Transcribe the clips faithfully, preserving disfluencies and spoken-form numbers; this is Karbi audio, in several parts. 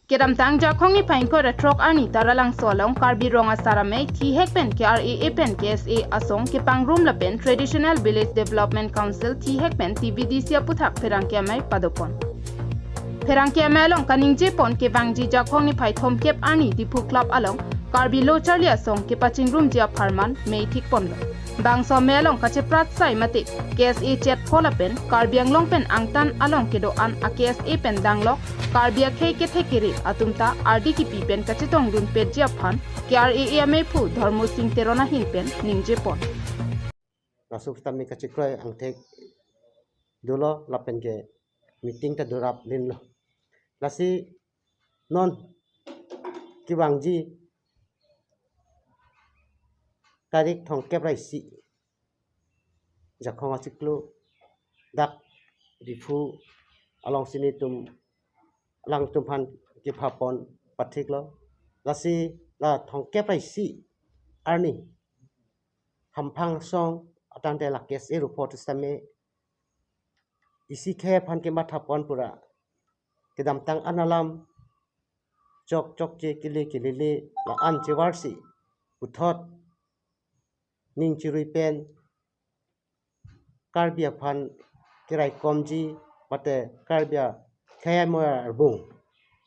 Kedamtang Jakhong niphai ingkoi ra throk arni Taralangso along Karbi Rong Asar Amei thihek pen K R A A pen K S A asong kepangrum lapen Traditional Village Development Council thihek pen T V D C aputhak pherangke amei padopon. Pherangke amei along kaningjepon kevangji Jakhong niphai thomkep arni Diphu Club along Karbi Lo Charli Asong kepachingrumji apharman mei thikponlo. Bangso amei along kacheprat sai mate K S A chetpho lapen Karbi Anglong pen angtan along kedo-an a K S A pen danglok Karbi akhei kethe kere atum ta ardi kipi pen kachetongdun petji aphan K R A A ameiphu Dharmo Sing Teron ahin pen ningjepon. Laso sitame kachekroi angthek dolo lapen ke meeting ta dorap linlo. Lasi non kevangji tarik thomkep ra isi Jakhong achiklo dak Diphu alongsi nelitum alangtum aphan kephapon pathiklo. Lasi la thomkep ra isi arni Hamphang asong atangte la K S A ruphot sitame isi khei aphan kemathapon pura kedamtang an alam chok chokche kele kelele la-an chevarsi puthot ning chirui pen Karbi aphan keraikomji mate Karbi akhei amoy arbung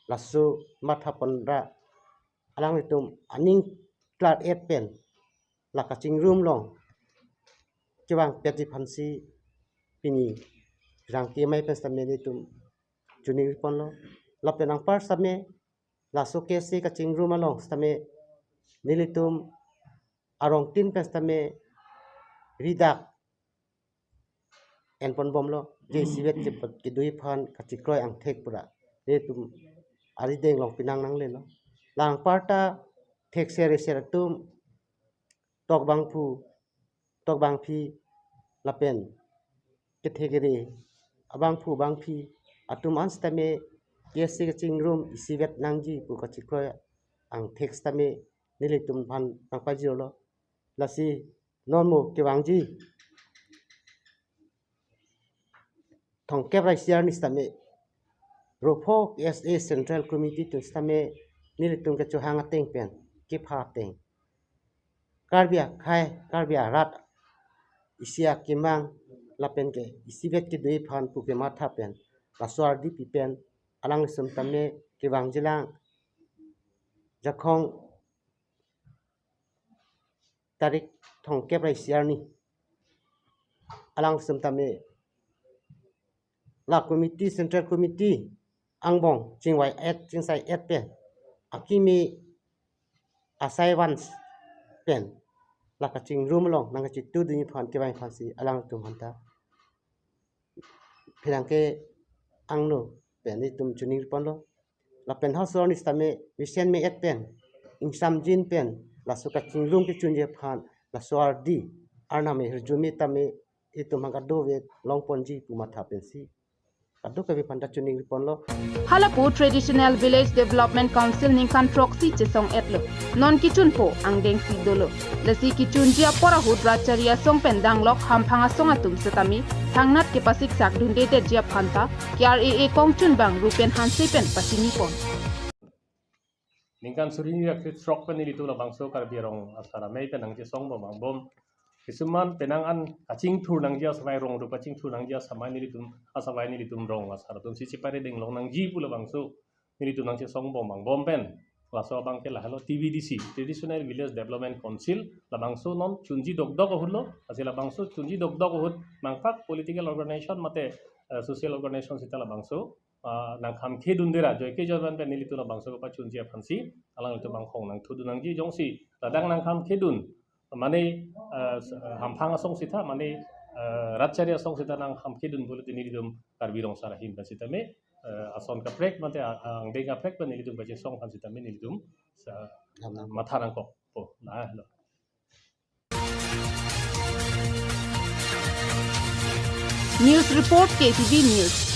laso mathapon ra alanglitum aning klar-et pen la kachingrum along kevang petji aphansi pini pherangke amei pen sitame nelitum choningriponlo. Lapen anpar sitame laso K S A kachingrum along sitame nelitum arongtin pen sitame ridak enponbomlo, je isivet ke, kedui aphan kachekroi angthek pura nelitum arideng along pinang nanglelo. La anpar ta thekser eser atum tokbangphu tokbangphi lapen kethe kere abangphu bangphi atum an sitame K S A kachingrum isivet nangji pu kachekroi angthek sitame nelitum aphan nangpajirlo. Lasi non mo kevangji thomkep ra isi arni sitame rupho K S A Central Committee atum sitame nelitum kechohang ateng pen kepha ateng Karbi akhei Karbi arat isi akemang lapen ke isivet kedui aphan pu kematha pen laso ardi pi pen alanglitum tame kevangjilang Jakhong tarik thomkep ra isi arni alanglitum tame la committee, Central Committee angbong chingvai-et chingsai-et pen akimi asai van pen la kachingrum along nangkachitudunji aphan kevang aphansi alangtum aphanta pherangke angno pen nelitum choningriponlo. Lapen halaso arni sitame mesen me-et pen ingsamjin pen laso kachingrum kechunji aphan laso ardi Arnam ahirjume tame itum aphan kadokave longponji pu matha pensi kadokave aphanta choningriponlo. Halapu Traditional Village Development Council ningkan throksi chesong-etlo. Non kechunpo angdengsi dolo. Lasi kechunji apor ahut Rachari asong pen danglok Hamphang asong atum setame thangnat kepasiksak dundedetji aphanta K R A A kongchunbang Rupen Hanse pen pachinipon. Ningkan suri hini ra krethrok pen nelitum labangso Karbi Rong Asar Amei pen nangchesongbom angbong. Kisuman penang an kachingthur nangji asavai rong do kachingthur nangji asamai nelitum asavai nelitum rong asar atumsi chepare denglong nangji pu labangso nelitum nangchesongbom angbong pen. Laso abang ke lahelo T V D C, Traditional Village Development Council, labangso non chunji dokdok ahutlo, lasi labangso chunji dokdok ahut mangpak political organization mate, eh, social organization sita labangso ah, nangkhamkhedunde ra, joike jovan pen nelitum labangso kepachunji aphansi, alanglitum anghong nangthudun nangji jongsi, ladak nangkhamkhedun, mane, eh, s-, eh, Hamphang asong sita, mane, eh, Rachari asong sita nangkhamkhedun pulote nelitum Karbi Rong Asar ahin pen sitame, eh, ason kaprek, mate a-, angdeng kaprek pen nelitum kachesong aphan sitame nelitum sa-, Nangkok. Matha nangkokpo, lahelo. News report K T V News.